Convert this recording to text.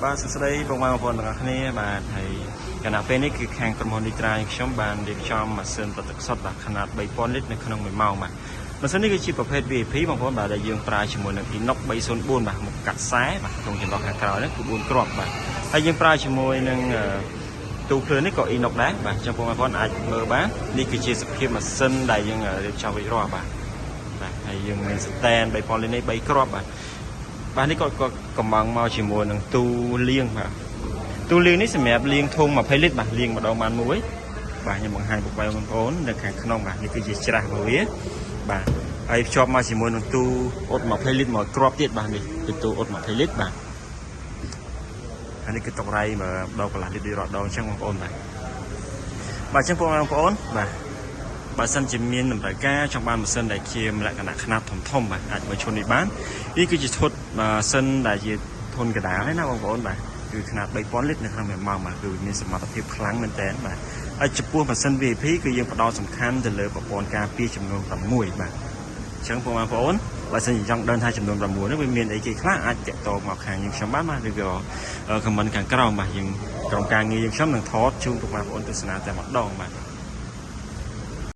បាទសួស្តីបងប្អូនទាំងអស់គ្នាបាទហើយគណៈពេលនេះគឺខាងក្រុមហ៊ុននីត្រាខ្ញុំបានរៀបចំម៉ាស៊ីនផលិតទឹកសុទ្ធបាទຂະຫນាត3000លីត្រនៅក្នុង1ម៉ោងបាទម៉ាស៊ីននេះគឺជាប្រភេទ VIP បងប្អូនបាទដែលយើងប្រើជាមួយនឹង Inox 304បាទមុខកាត់ខ្សែបាទក្នុងចន្លោះខាងក្រោយនេះគឺ4គ្រាប់បាទហើយយើងប្រើជាមួយនឹងទូភ្លើងនេះក៏ Inox ដែរបាទចឹងបងប្អូនអាចមើលបាននេះគឺជាសភាពម៉ាស៊ីនដែលយើងរៀបចំរួចរាល់បាទបាទហើយយើងមាន stand 3000លីត្រនេះ3គ្រាប់បាទបាទនេះក៏ក៏កំងមកជាមួយនឹងទូលាងបាទទូលាងនេះសម្រាប់លាងធុង20លីត្របាទលាងម្ដងបានមួយបាទខ្ញុំបង្ហាញពុកម៉ែបងប្អូននៅខាងក្នុងបាទនេះគឺជាច្រាស់របស់វាបាទហើយភ្ជាប់មកជាមួយនឹងទូអ៊ុត20លីត្រមួយគ្រាប់ទៀតបាទនេះគឺទូអ៊ុត20លីត្របាទហើយនេះគឺតុករៃម្ដងកន្លះលីត្រដូចរាល់ដងអញ្ចឹងបងប្អូនបាទបាទអញ្ចឹងបងប្អូនបាទបើសិនជាមានតម្រូវការចង់បានម៉ាស៊ីនដែលជាលក្ខណៈខ្នាតធំធំបាទអាចមកឈុននេះបាននេះគឺជាឈុតម៉ាស៊ីនដែលជាធុនកដាលណាបងប្អូនបាទគឺខ្នាត3000លីត្រនៅក្នុងមួយម៉ោងបាទគឺមានសមត្ថភាពខ្លាំងមែនតើបាទហើយចំពោះម៉ាស៊ីន VIP គឺយើងផ្ដោតសំខាន់ទៅលើប្រព័ន្ធការពារចំនួន6បាទអញ្ចឹងបងប្អូនបើសិនជាចង់ដឹងថាចំនួន6នេះវាមានអីគេខ្លះអាចតាក់ទងមកខាងយើងខ្ញុំបានបាទឬក៏ comment ខាងក្រោមបាទយើងក្រុមការងារយើងខ្ញុំនឹងថតជូនពុកម៉ែបងប្អូនទស្សនាតែម្ដងបាទ។